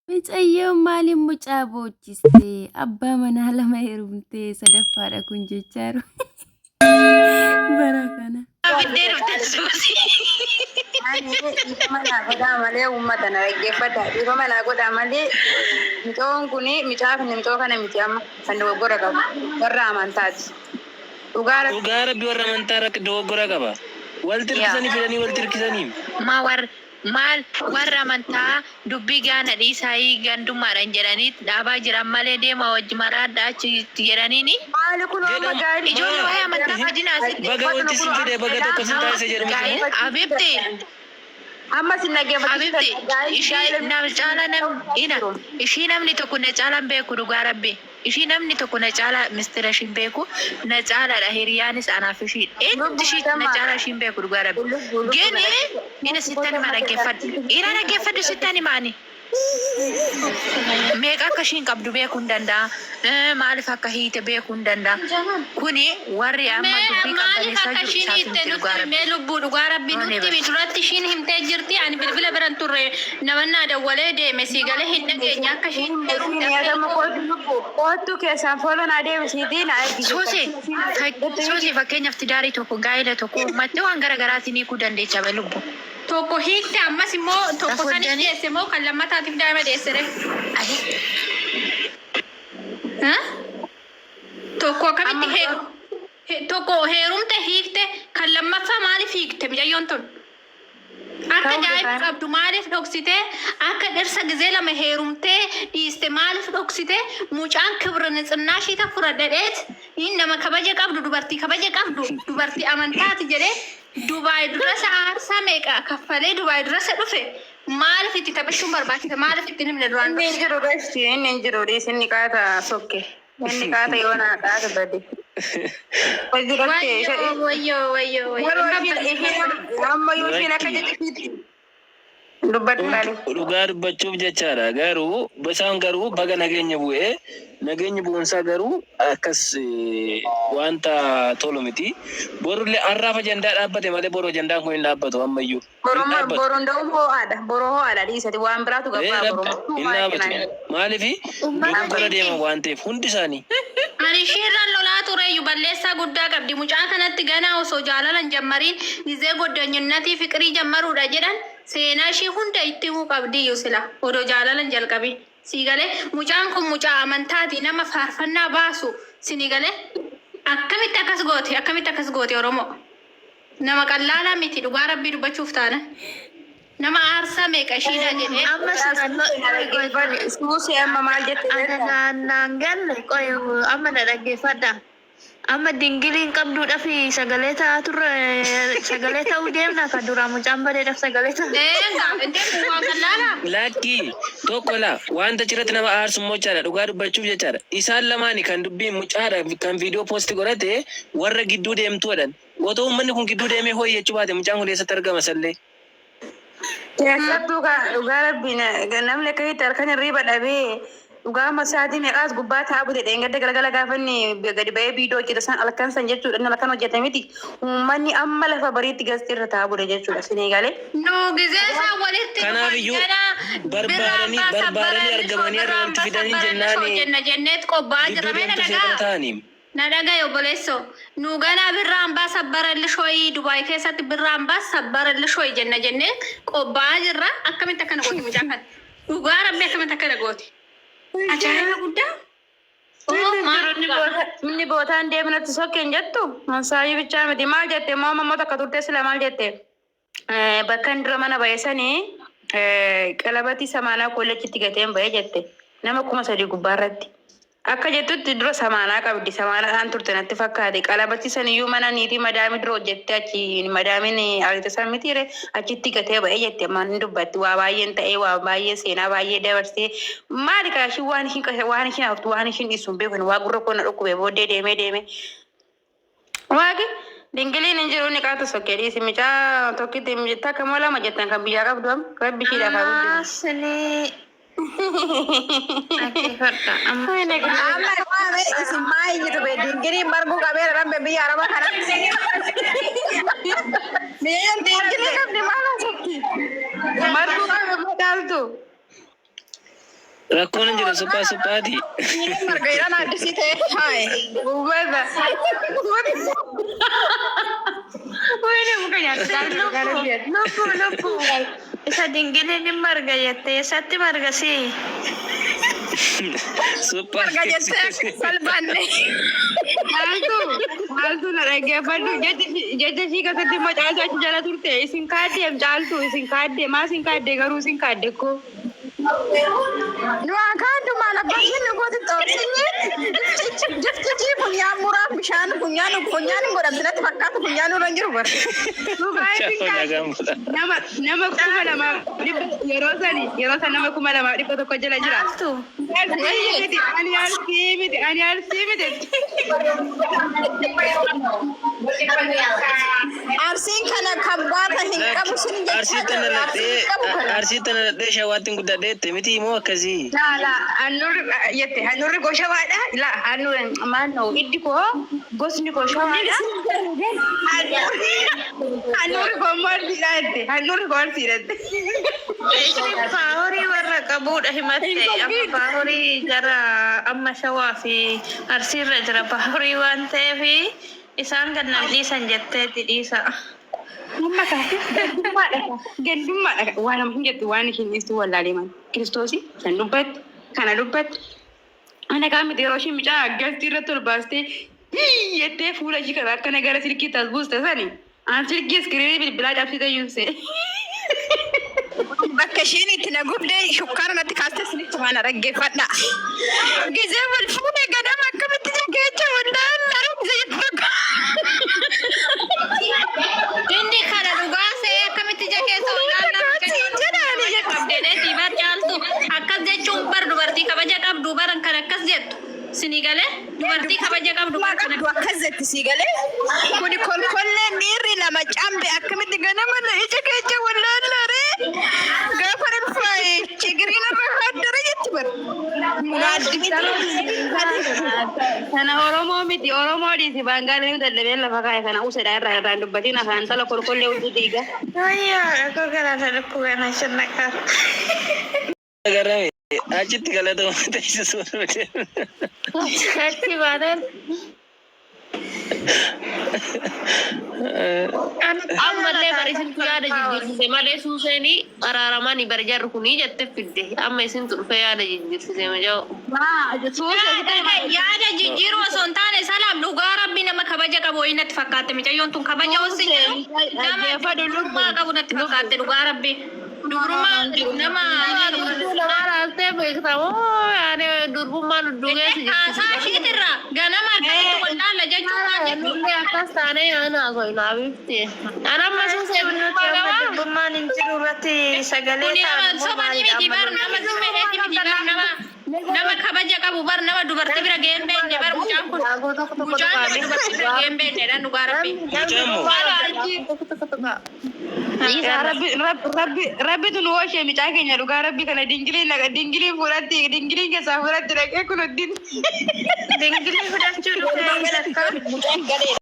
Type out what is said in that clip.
Micayyoon maaliin mucaa boochiste? Abbaa manaa lama heerumtee sadaffaadha kun jechaaru. Bara kana. Fiddee dhufte suusii. Ani dhiifama naa godhaa malee uummata na dhaggeeffadha. Dhiifama naa godhaa malee micoon kun micaa fi micoo kana miti amma kan dogoggora qabu warra amantaati. Dhugaa rabbi. Dhugaa rabbi warra amantaa irratti dogoggora qaba. Walti Yaa. hirkisanii fidanii walti hirkisanii. Ma war maal warra amantaa dubbii gaana dhiisaayii gandummaadhaan jedhanii dhaabaa jiran malee deema wajji maraadhaa achi jedhaniini. Maali kun amma Jedhama. gaa'illi Ijoollee Maa waa'ee amantaa fidina asitti. baga wanti sin fide baga tokko sin taasise jedhu miti Gaa'el moo? Habibti Amma sin dhaggeeffachiisa Habibti gaa'illi ishii gaa'ila nam caala nam ina ishii namni tokko na caalaan beeku dhugaa rabbi. Ishii namni tokko na caalaa mistira ishiin beeku na caalaadha hiriyaanis anaaf ishii eenyutti ishii na caalaa ishiin beeku dhugaa rabbi. Gini ina sittan hima dhaggeeffadhu. Ina dhaggeeffadhu sittan hima ani. Meeqa akka ishiin qabdu beekuu hin danda'a. Maaliif akka hiite beekuu hin danda'a. Kuni warri amma Mee dubbii maaliif qabbaneessaa akka jiru ishiin isaaf hiitte himti nutti dhugaa himi rabbi. mee lubbuu dhugaa rabbii No nutti never. himi duratti ishiin himtee jirti ani bilbila bira hin turre namannaa dawwalee deeme sii galee hin dhageenye akka ishiin heerumte akka Koottu keessaan fooloo naa deebisiitii naa ergi Suusi suusi fakkeenyaaf tidaarii tokko gaa'ela tokko uummattee waan gara garaatiin hiikuu dandeecha be lubbu. Tokko hiikte ammas immoo tokko sanis Rafoddanii deesse moo kan lammataatiif daa'ima deesse ree? ahe Ha? Tokko akkamitti Amma tokko heerumte hiikte kan lammaffaa maaliif hiikte mucayyoon tun? Akka ta'uu daa'ima danda'a. qabdu maaliif dhoksite? Akka dhirsa gizee lama heerumtee dhiiste maaliif dhoksite? Mucaan kibra nitsinnaa ishii ta fudhadhedheet inni nama kabaja qabdu dubartii kabaja qabdu dubartii amantaati jedhee Dubaay durasa aarsaa meeqa kaffalee Dubaay durasa dhufe maaliif itti taphachuun barbaachise? Maaliif itti hin himne duraan Inni hin dursa? jiru gashti inni hin jiru dhiis inni qaata sokke. Inni qaata yoo naa qaata bade. Hojii rakkee isa Wayyoo wayyoo wayyoo wayyoo. Garuu Hin ishiin babbareedu. ishiin amma yoo ishiin akka Lakki jettisiiti dubbadhu laali. Dhugaa dubbachuuf jechaadha. Garuu isaan garuu baga nageenya bu'ee nageenyi bu'uunsaa garuu akkas wanta tolu miti. Borullee har'aaf ajandaa dhaabbate malee boru ajandaan kun hin dhaabbatu ammayyuu. Hin Boru dhaabbatu. boru nda'u ho'aadha. Boru ho'aadha dhiisati waan biraatu Ee gabbaa boru. rabbi hin dhaabatu. Maaliif Uummata dogoggora deema waan ta'eef hundi isaanii. Ani ishiirraan lolaa tureeyyu balleessaa guddaa qabdi. Mucaa kanatti ganaa osoo jaalala hin jammariin gizee goddanyinnatii fiqirii jammaruudha jedhan seenaa ishii hunda itti himuu qabdiyyu sila odoo jaalala hin jalqabin. Sii galee mucaan kun mucaa amantaati nama faarfannaa baasu sini galee akkamitti akkas goote akkamitti akkas goote Oromoo. Nama qallaalaa miti dhugaa rabbii dubbachuuf taanan. Nama aarsaa meeqa ishiidha jedhee. Amma sana qoy qoy qoy. Suusii amma maal jette Ana beektaa? naan naan galle qoy amma na dhaggeeffadha. Amma dingiliin qabduudhaaf sagalee ta'aa turre sagalee ta'uu deemna ka duraa mucaan badeedhaaf sagalee ta'a. Eega intee kun waan qallaalaa. Lakki tokko laa wanta achirratti nama aarsu immoo jechaadha dhugaa dubbachuuf jechaadha. Isaan lamaani kan dubbiin mucaadha kan viidiyoo poosti godhate warra gidduu deemtuudhaan. Otoo uummanni kun gidduu deemee hoo'i jechuu baate mucaan kun eessatti argama sallee. Keessattuu kaa dhugaa rabbii namni akka itti halkan hirriiba dhabee dhugaa amma sa'aatii meeqaas gubbaa taa'aa bute dheengadda galgala gaafa inni gadi ba'ee viidiyoo hojjete san halkan san jechuudha inni halkan hojjete miti uummanni amma lafa bariitti gasxii irra taa'aa bule jechuudha sinii galee. Nu gizee isaan walitti Kanaaf dhufan iyyuu ganaa barbaadanii birraa abbaa barbaadanii sabbaran lishoo argamanii har'a birraa wanti abbaa fidanii sabbaran lishoo jennaani jenna jenneet qophaa'aa gidduu jirra mee na deemtu seexana dhagaa. ta'anii. Na dhaga'i obboleessoo. Nu ganaa birraa ambaa sabbarallishoyi Dubai keessatti birraa ambaa sabbarallishoyi jenna jennee qophaa'aa jirra. Akkamitti akkana gooti mucaan kana? Dhugaa rabbi akkamitti akkana gooti? Ajaa'iba guddaa. Oo maal Inni dhugaa. boota inni bootaan deemnatti sokkeen jettu mansaayii bichaa miti maal jette immoo amma immoo takka turte sila maal jette Bakkan dura mana ba'e sanii qalabatii samaanaa koo illee achitti gateen ba'e jette. Nama 3000 gubbaa irratti. Akka jettutti dura samaanaa qabdi. Samaanaadhaan turte natti fakkaate. Qalabatii saniyyuu mana niitii madaamii dura hojjettee achi madaamiin ariite san mitiire achitti gatee ba'e jette. Amma ni dubbatti. Waa baay'een ta'ee waa baay'ee seenaa baay'ee dabarsee maali kaa ishiin waan ishiin waan ishiin haftu waan ishiin dhiistu hin beeku. Waa gurra koo na dhukkube booddee deemee deemee. Waaqi dingiliin hin jiru inni qaata sokkee dhiisi micaa tokkitti takka moo lama jettan kan biyyaa qabdu amma rabbi ishiidhaaf haa Amma guddisu. sinii dhaggeeffadha. Amma Wayne Amma maame isin maa iyyitu be dingiriin marguu qabeera rabbe biyya araba kana. Mi'een dingilii qabdi maal haasofti? Marguu qabe moo dhaaltu? Rakkoon hin jiru suphaa suphaati. Marga jedhan addisii ta'e haaye. Uummata. Wayne muka nyaata caaltu dhugaa rabbi ati. Lubbu lubbu isa dingiliin hin marga jette eessatti marga sii? Suphaa. Marga jettee akka salphanne. Caaltu caaltu na dhaggeeffadhu jecha jecha ishii keessatti immoo caaltu achi jala turte isin kaaddeem caaltu isin kaaddee maa isin kaaddee garuu isin kaadde koo. Nu akaaddu maal abbaan isheen nu gooti xoorsinyi jiftichi funyaan muraa bishaan funyaan funyaan hin godhamti natti fakkaatu funyaan irra hin jiru bara. Dhugaa isin kaadde nama nama 2,100 yeroo sani yeroo san nama 2,100 jala jira. Caaltu. Arsii miti ani arsii miti ani arsii miti. Arsiin kana kan baata hin qabu sin jechaa Arsiitti jiru. Arsiin dhaladhee hin qabu kana. arsiitti dhaladhee shawaatti guddadhee jette miti moo akkasii? Laa laa handhuurri jette handhuurri koo shawaadha laa handhuurri maal hiddi koo gosni koo shawaadha. Handhuurri koo immoo arsiidha jette handhuurri koo arsiidha jette. Isheen paaworii warra qabuudha himatte amma paaworii gara amma shawaa fi arsiirra jira paaworii waan ta'eef isaan gad nan dhiisan jetteetti dhiisa. Amma kaase gandummaadha gandummaadha waan nama hin jettu waan ishiin dhiistu wallaalee man kiristoosii san dubbatti kana dubbatti ana kaa miti yeroo ishiin mucaa galtii irratti ol baastee hii jettee fuula ishii kana akkana gara silkiitti as buuste sani an silkii iskiriinii bilbilaa cabsite yuuse. Bakka isheen itti na gubdee shukkaara natti kaastee isinitti maana dhaggeeffadha. Gizee wal fuune ganama akkamitti jageecha wandaan gisee jettu tokko. Inni kana dhugaa se'ee akkamitti ija keessa qabdeedheeti bar caaltu akkas jechuun bar dubartii kabaja qabdu baran kan akkas jettu sinii galee dubartii kabaja qabdu Maa bar kan qabdu akkas jetti sii galee. Kuni kolkolleen dhiirri lama cambe akkamitti ganama na ija keessa wallaallaree gaafa ulfaa'e chigiriin irra haaddare jetti bar. Munaaddi miti. Kana Oromoo miti Oromoo dhiisi baangaalee dadhabee lafa kaa'e kana usedha irraa irraan dubbatiin afaan tala kolkollee hudduu diiga. Wayyaa akkoo garaadha dhukkubee na shannaqaa. Agarame achitti galatooma teessisuu Achi baadaan Ammallee bar isintu yaada jijjiirsise malee suuseenii araaramanii bar jarri kunii jette fidde amma isintu dhufee yaada jijjiirsise maja'u. Yaada jijjiiruu osoo hin taane salaam dhugaa rabbi nama kabaja qabu wayii natti fakkaatte mucayyoon tun kabaja osoo jedhu nama dubrummaa qabu natti fakkaatte dhugaa rabbi dubrummaa nama Durbuu namaa laaltee beekta moo yaani durbummaan hudduu keessa jirti. Haasaa ishiitirraa ganama akkamitti wallaalla jechuun maal jechuudha? Nullee akkas taanee yaana haasofna bifti. An amma suusee Nuti durbummaa amma qabaa? durbummaan hin jiru irratti sagalee Kuni nama ta'an immoo sobanii maalidha miti amma bar nama zimmeetii miti bar nama nama kabaja qabu bar nama dubartii bira ga'ee hin beekne bar mucaan kun mucaan nama dubartii bira ga'ee hin beeknedha dhugaa rabbi. Mucaan moo? Dhiisaa rabbi rabbi rabbi rabbitu nu oolche mucaa keenya dhugaa rabbi kana dingiliin naqa dingiliin fudhatti dingiliin keessaa fudhatti dhaqee kun hoddin. Dingilii fudhachuu dhufee lakka. Mucaan galee.